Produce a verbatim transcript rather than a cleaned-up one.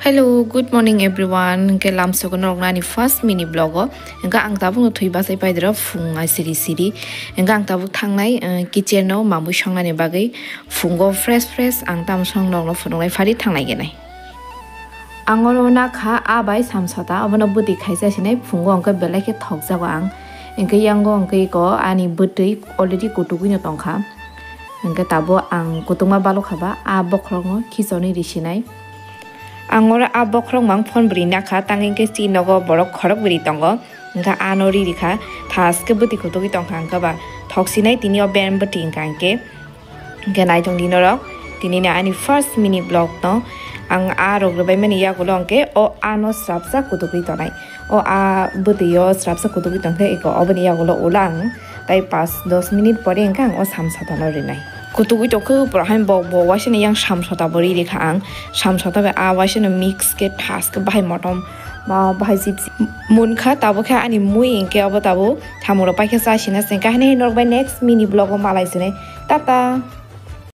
Hello, good morning everyone. Hingke lamsogo norokno ani first mini vlog o. Hingke ang tabuk no thwi bachai paidoro phung ai siri siri. Hingke ang tabuk thangnai, eh, kitchen o mamui songnani bagwi phungo fresh fresh ang tamo song norokno phunuknai phari thangnai genai. Ang oro nakha a bai samsota, obono bwtwi khaisa sinai phungo hingke belai khe thokjago ang. Hingke yango hingke iko ani bwtwi already kutugwi no tongkha. Hingke tabuk ang kutungma balokha ba a bokhorokno khichoni risinai. Ang oro a bokhorok mang phone bwrwi nakha, tang hingke chini nogo borok khorok bwrwi tongo, hingke ano ri rikha, thaske bwtwi kutugwi tongkha, hingke ba thoksinai tini o ben bwtwi hingka hingke, hingke naitong di norok, tini ni ani first mini vlog no ang a rok rwbaimani yagulo hingke o ano srapsa kutugwi tonai, o a bwtwi o srapsa kutugwi tongkhe eko oboni yagulo ulang. Tai pas dos minute pore hingke ang o samsota no rinai. Kutugwi tongkhe pura hai bo, bo waisano yang samsota bo ri rikha ang. Samsota bai a waisano mix khe thaske bahai motom ba bahai chips munkha, tabuk khe ani mui hingke obo tabuk thamung rok paikhe chasina se hingke haino norok bai next mini vlog o malai sinai. Tata.